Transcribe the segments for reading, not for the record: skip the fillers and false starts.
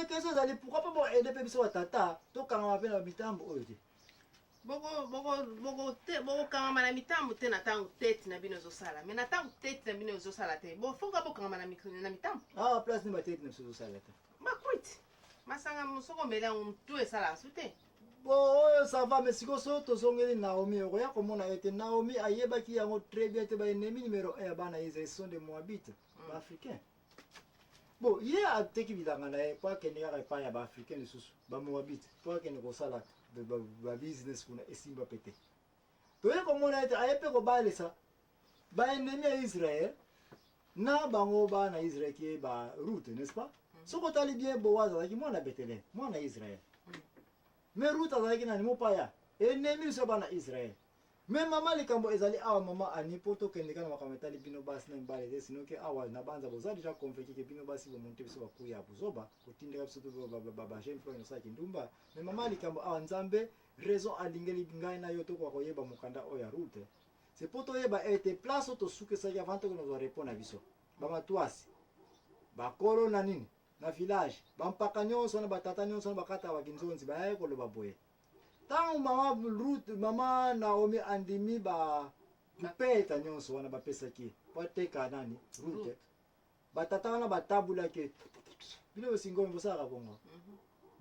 question ezali, pourquoi pas boaide mpe biso batata tokangama mpe na mitambo oyo te? Bokokangama na mitambo te na ntango tete na bino ezosala, mais na ntango tete na bino ezosala te, bofoka bokangama na mitambo. Awa place nini batete na biso ezosala te? Bakwiti, masanga, soki omeli yango, motu esalaka su te. Bon, oyo ça va, mais sikoyo so tozongeli Naomi, okoya komona ete Naomi ayebaki yango très bien te, baennemi numéro 1 ya bana Israel sont des Moabites, baafricain. Bon, ye ateki bilanga na ye mpo akende kaka epai ya baafricain lisusu, bamoabite, mpo akende kosala babusiness kuna, esimba pe te. Toye komona ete aye mpe kobalisa baennemi ya Israel na bango bana Israel ke ba Ruth, n'est-ce pas? Soki otali bien, Boaz azalaki mwana Betelehem, mwana Israel, mais Ruth azalaki nani? Mopaya, ennemi biso ya bana Israel. Mais mama, likambo ezali awa, mama Ani, mpo tokende kaka na makambo etali bino basi na mibale te, sinon ke awa na banza boza déjà convaincu ke bino basi bomonte biso bakuya ya buzoba, kotindika biso to bajeune fille osala kindumba. Mais mama, likambo awa, Nzambe raison alingeli ngai na yo tokoka koyeba mokanda oyo ya Ruth, c'est mpo toyeba ete place oyo tosukisaki avant tokende kozwa repos na biso, bamatwasi, bakolo na nini na village, bampaka nyonso wana, batata nyonso wana bakataka bakinzonzi, bayaki koloba boye: ntango mama Ruth, mama Naomi andimi ba mpeta nyonso wana bapesaki ye po ateka nani? Ruth. Batata wana batabulaki bino bosingomi, bosalaka bongo,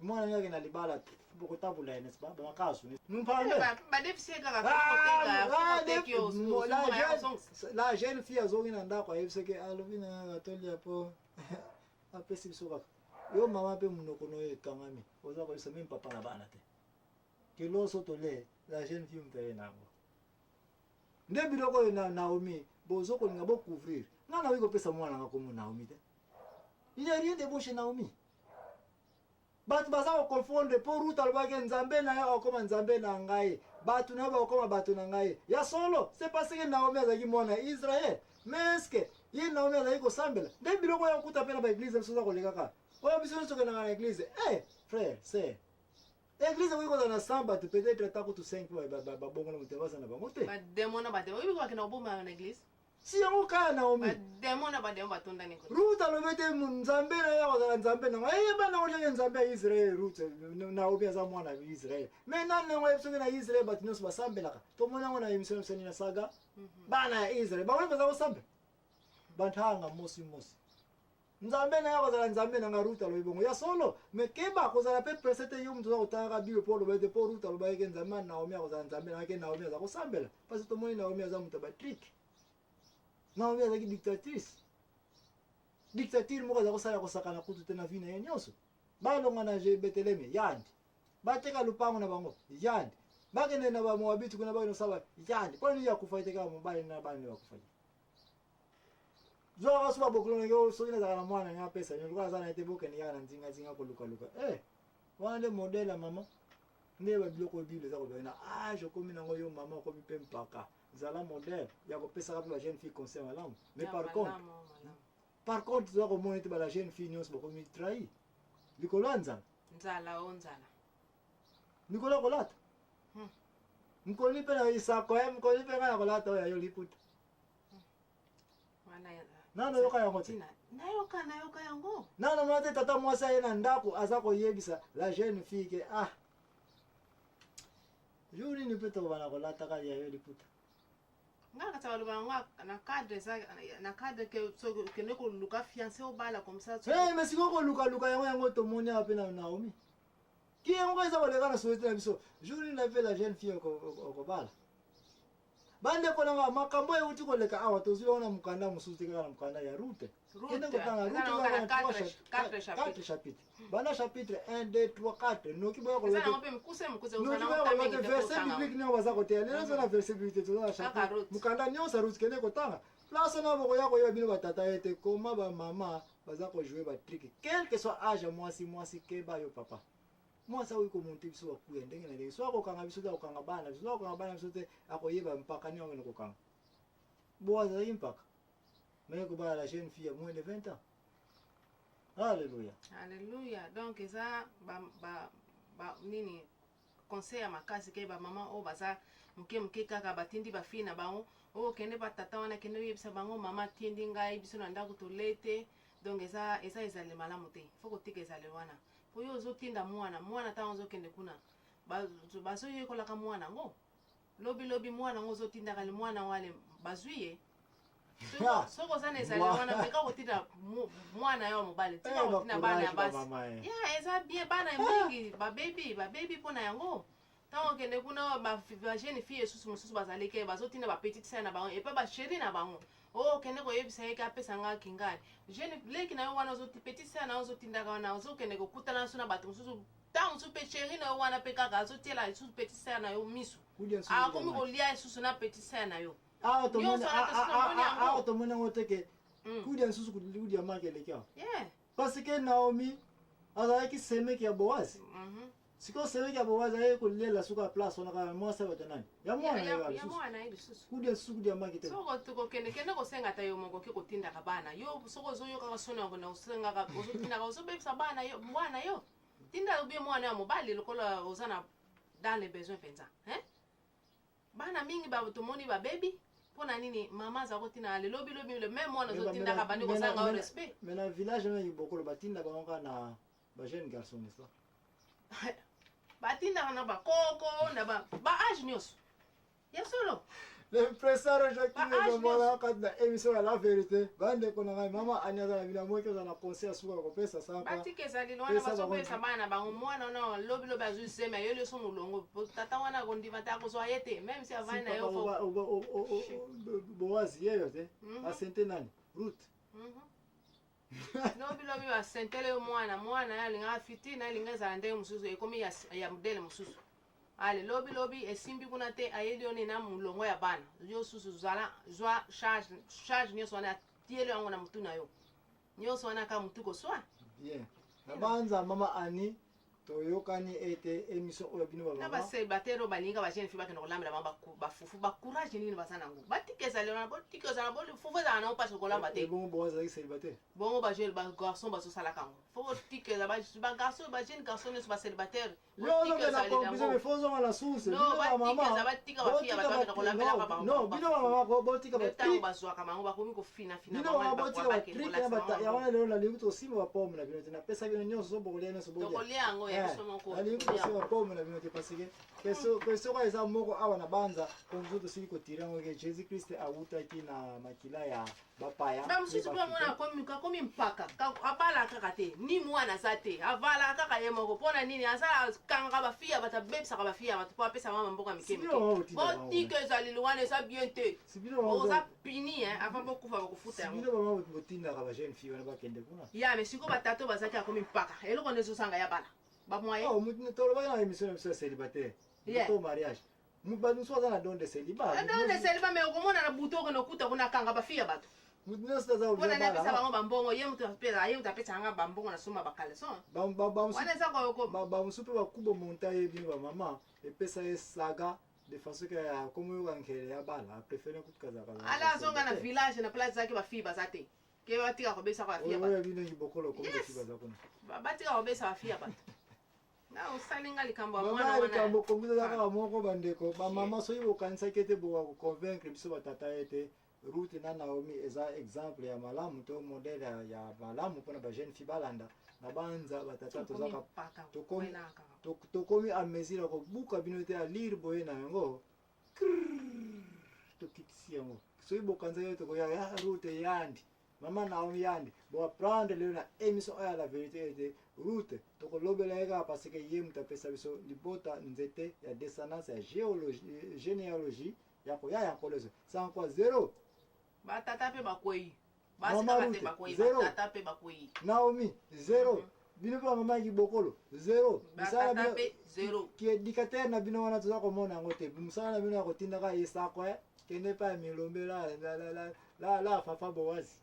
mwana nini na libala bokotabula ye, n'est-ce pas? Bamakasu. La jeune fille azongi na ndako, ayebisaki, alobi na tolia po apesi biso kaka. Yo mama mpe monoko na oyo ekangami, oza koyebisa même papa na bana te ke loso tole, la jeune fille moto aye na yango. Nde biloko oyo na Naomi bozo kolinga bocouvrir. Nga nakoki kopesa mwana nga kombo Naomi te. Il n'y a rien de bon chez Naomi. Bato baza koconfondre mpo Ruth alobaki: Nzambe na yo akokoma Nzambe na ngai, bato na yo bakokoma bato na ngai. Ya solo, c'est parce que Naomi azalaki mwana ya Israel, mais est ce que ye Naomi azalaki kosambela? Nde biloko oyo okuta mpe na baeglise biso oza kolekaka oyo, biso nyonso tokendaka na église. Frère, sœur, église ekoki kozala na 100 bato, peut-être ata kutu 5 babongola motema, baza na bango te. Bademo na bademo, oyebi bakenda koboma na église. Si yango kaka Naomi. Bademo na bademo batondani kuna. Ruth alobi ete Nzambe na ye akozala Nzambe na ngai. Eyeba nango ndenge Nzambe ya Israel. Ruth, Naomi aza mwana ya Israel, mais nani yango ayebi soki na Israel bato nyonso basambelaka? Tomoni yango na émission na biso nini na saga, bana ya Israel bango baza kosambela bantanga mosi mosi. Nzambe na ye akozala Nzambe na nga, Ruth alobi bongo. Ya solo, mais keba kozala mpe presse te. Yo moto oza kotangaka Bible mpo oloba ete mpo Ruth alobaki ke Nzambe ya Naomi akozala Nzambe na nga, ke Naomi aza kosambela, parce que tomoni Naomi aza moto ya batrike. Naomi azalaki dictatrice, dictature moko aza kosala kosakana kutu te na vie na ye nyonso. Balonga na Beteleme yandi, bateka lupango na bango yandi, bakende na bamoabiti kuna, bakende kosala yandi. Mpo nini akufaki te kaka mobali na bana nde bakufaki? Zwaka so babokolo na yo. Soki nazalaka na mwana nga apesa nyo lokola aza na ye te, bokende kaka na nzingazinga kolukaluka. Wana nde modèle ya mama nde babiloko oyo Bible eza koloba na age okomi nango. Yo mama okomi mpe mpaka, zala modèle ya kopesaka mpe bajeune fille conseil malamu. Mais par contre toza komona ete bala jeune fille nyonso bakomi trahi likolo ya nzala. Nzala o nzala. Likolo ya kolata. Mokoli mpe na isako ye, mokoli mpe ngai na kolata oyo ya yo liputa. Nano oyoka yango te? Nayoka, nayoka yango. Nano mona te tata mwasi aye na ndako, aza koyebisa la jeune fille ke: ah, jour nini mpe tokobana kolataka ya yo liputa? Nga kati baloba yango na cadre, eza na cadre ke soki okende koluka fiancé, obala comme ça. Hey, mais sikoyo kolukaluka yango tomoni awa mpe na Naomi ki yango eza koleka na société na biso. Jour nini na mpe la jeune fille okobala? Bandeko na nga, makambo oyo euti koleka awa, tozwi yango na mokanda mosusu te, kaka na mokanda ya Rute. Kende kotanga Rute, 4 chapitre, banda chapitre 1, 2, 3, 4. Noki boya koloba te verset biblique ndenge baza koteya lelo, eza na verset biblique te. Toza na chapitre, mokanda nyonso ya Rute. Kende kotanga place wana, bokoya koyeba bino batata ete koma bamama baza kojouer batrike, quel que soit age ya mwasi. Mwasi, keba yo papa. Mwasi akoki komonte biso bakuya ndenge na ndenge. So akokanga biso te, akokanga bana biso. So akokanga bana biso te, akoyeba mpaka nini akokende kokanga. Bo azalaki mpaka, mais kobala la jeune fille ya moins de 20 ans. Alléluia. Alléluia. Donc eza ba nini, conseil ya makasi ke bamama oyo baza moke moke kaka batindi bafille na bango oyo: kende batata wana, kende oyebisa bango mama atindi ngai, biso na ndako tole te. Donc eza ezaleli malamu te, faut kotika ezaleli wana. Po yo ozotinda mwana, mwana ntango azokende kuna, bazoyekolaka mwana yango. Lobi lobi mwana yango ozotindaka le mwana wana bazwi ye. Soki oza na ezaleli wana, meka kotinda mwana yo ya mobali, tika kotinda bana ya basi. Ya eza bien, bana mingi babebi, babebi mpo na yango. Ntango okende kuna, ba jeune fille esusu mosusu bazali ke bazotinda ba petite sœur na bango epa ba chéri na bango. Oh, okende koyebisa ye ke apesa nga kingani. Jeune leki na yo wana, petite sœur na yo ozotindaka wana, ozokende kokutana so na bato mosusu. Ntango mosusu mpe chéri na yo wana mpe kaka azotiela lisusu petite sœur na yo misu, akomi kolia lisusu na petite sœur na yo. Awa tomoni yango te ke kudia lisusu kudia maki eleki awa, parce que Naomi azalaki semeki ya Boazi. Sikoyo semeki ya Boazi ayei kolela suka ya place wana kaka mwasi ya bato nani ya mwana na ye lisusu. Kudia lisusu kudia maki te. Soko kokende, kende kosenga ata yo moko oke kotindaka bana yo. Soki ozoyokaka soni ya kokende kosengaka, ozotindaka, ozobebisa bana yo. Mwana yo tinda obie mwana ya mobali lokola oza na dans les besoins mpenza, hein? Bana mingi tomoni babebi mpo na nini? Mama aza kotina lelobi lobi le même mwana ozotindaka bandi kozanga yo respect. Mais na village na Bokolo, batinda bango kaka na ba jeune garçon, n'est-ce pas? Batindaka na bakoko na ba âge nyonso ya solo. L'impresario Jacques Zombala kati na émission ya La Vérité. Bandeko na ngai, mama Ani aza na bino, moki oza na conseil ya suka ya kopesa saka. Batika ezaleli wana, bazopesa bana na bango. Mwana wana lobi lobi azwi zemi, ayeli yo so molongo. Tata wana akondima te, akozwa ye te même si avandi na yo. Boazi yeyo te asente nani? Ruth. Lobi lobi basentele yo mwana, mwana ye alingaka fiti na alinga ezala ndenge mosusu, ekomi ya modèle mosusu. Ale lobi lobi esimbi kuna te, ayeli yo nini na molongo ya bana yo susu. Zala zwa charge nyonso wana, atieli yango na motu na yo nyonso wana kaka motu koswa. Bien, na banza mama Ani, toyokani ete émission oyo bino na bamama bacélibataire oyo balinga bajeune fille bakende kolambela bango bafufu, bacourage nini baza nango? Batika ezali wana, botika ezala fufu ezala nango mpasi kolamba te. Ebongo Boaz azalaki célibataire? Bongo bajeune bagarçon bazosalaka yango, fo botika eza bagarçon, bajeune garçon nyonso bacélibataire. Yo ozonga na conclusion, mais fo ozonga na source. Bino bamama, batika bafille bato bakende kolambelaka bango. Non, bino bamama botika. Ntango bazwaka bango bakomi kofinafina. Bino bamama botika batrick na yango wana. Lelo nalingi tosimba bapome na bino te, napesa bino nyonso so bokolia nyonso. Tokolia yango ya biso moko. Nalingi tosimba bapome na bino te, parce que question kaka eza moko awa na banza. Conclusion tosili kotirer yango ke Jésus Christ awutaki na makila ya bapaya. Bamosusu mpe bamona akomi mpaka, abala kaka te, ni mwana aza te, avalaka kaka ye moko. Mpo na nini? Aza akangaka bafille ya bato, abebisaka bafille ya bato mpo apesa mama mboka mike mike. Botika ezaleli wana, eza bien te, oza puni avant bokufa bakofuta yango. Bino bamama botindaka bajeune fille wana bakende kuna. Ya me sikoyo batata oyo bazalaki akomi mpaka, eloko nde ezozanga ya bana bamoye. Tolobaki na émission na biso ya célibataire to mariage, bato mosusu aza na don de célibat. Don de célibat, mais okomona na butu okende okuta kuna akanga bafille ya bato. Motu nyonso aza mpona napesa bango bambongo, ye moto ye moto apesaka nga bambongo na soma bacaleçon wana eza. Bamosusu mpe bakuba monta ye. Bino bamama epesa ye saga de façon ke akomi oyoka nkele ya bala, apréféré kutu kazaka. Ala azonga na village, na place ezalaki bafille baza te, ke batika kobesaka bafille ya bato. Oyo bino bokolo komi baza kuna. Batika kobesa bafille ya bato na osalinga likambo ya mwana mama wana. Likambo kongiza eza kaka moko. Bandeko bamama, soki bokanisaki ete boka koconvaincre biso batata ete Ruth na Naomi eza exemple ya malamu to modèle ya malamu mpona bajeune fille balanda, na banza batata tozaka tokomi à mesure ya kobuka bino te alire boye na yango, tokitisi yango. Soki bokanzaki ete tokoya ya Ruth yandi, mama Naomi yandi, boapprendre lelo na émission oyo ya La Vérité ete Ruth tokolobela ye kaka parce que ye moto apesa biso libota, nzete ya descendance ya géologie, généalogie ya koya ya nkolo ezo sans quoi zéro. Batata mpe bakwei, basi kaka te bakwei, batata mpe bakwei. Naomi zéro, bino mpe bamama ya kibokolo zéro. Batata mpe zéro. Kiéducateur na bino wana toza komona yango te. Mosala na bino ya kotindaka esako kende pa ya milombe la la la la la fafa Bowazi.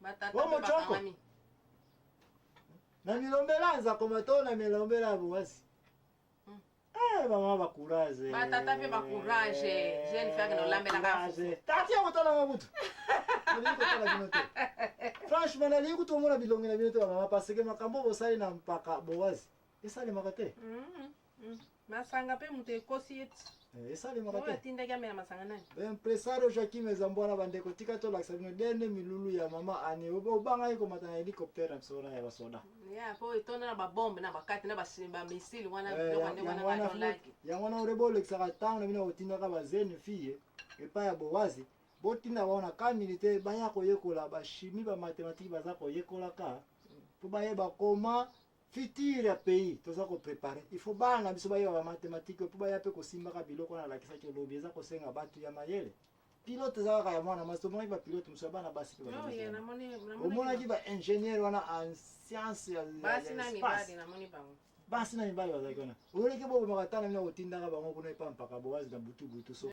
Batata mpe bakangami. Na milombe la nzakoma to na milombe la Bowazi. Bamama bacourage. Batata mpe bacourage, jeune fille akende olambelaka. Tati ya kotalanga kutu, nalingi kotala bino te. Franchement, nalingi kutu komona bilongi na bino te bamama, parce que makambo bosali na mpaka Bowazi esalemaka te. Masanga mpe moto ekosi ye ti. Eh, esalemaka Oyo te. atindaki amela masanga nani? Impresario Joaquim Ezambwana, bandeko, tika tolakisa bino dernier milulu ya mama Ani. Obangaki komata na hélicoptère na biso wana ya basoda. Ya po etonda na babombe na bakati na bamissile wana. Eh, Biloko nde wana ngatolaki. Yango wana ore bolekisaka ntango na bino kotindaka bajeune fille epai ya Bowazi. Botinda bango na camp militaire, baya koyekola bachimie, bamathématique. Baza koyekolaka mpo bayeba koma futur ya pays toza koprépare. Il faut bana na biso bayeba bamathématique mpo baya mpe kosimbaka biloko wana alakisaki olobi. Eza kosenga bato ya mayele. Pilote eza kaka ya mwana mwasi? Tomonaki bapilote mosusu ya bana basi mpe Oh, bazalaki ye wana. Namoni. Omonaki baingénieur wana en science ya Basi ya na espace. mibali, namoni bango. Basi na mibali bazalaki wana. Oleki bobomaka tana bino kotindaka bango kuna epa mpaka Bowazi na butu butu so.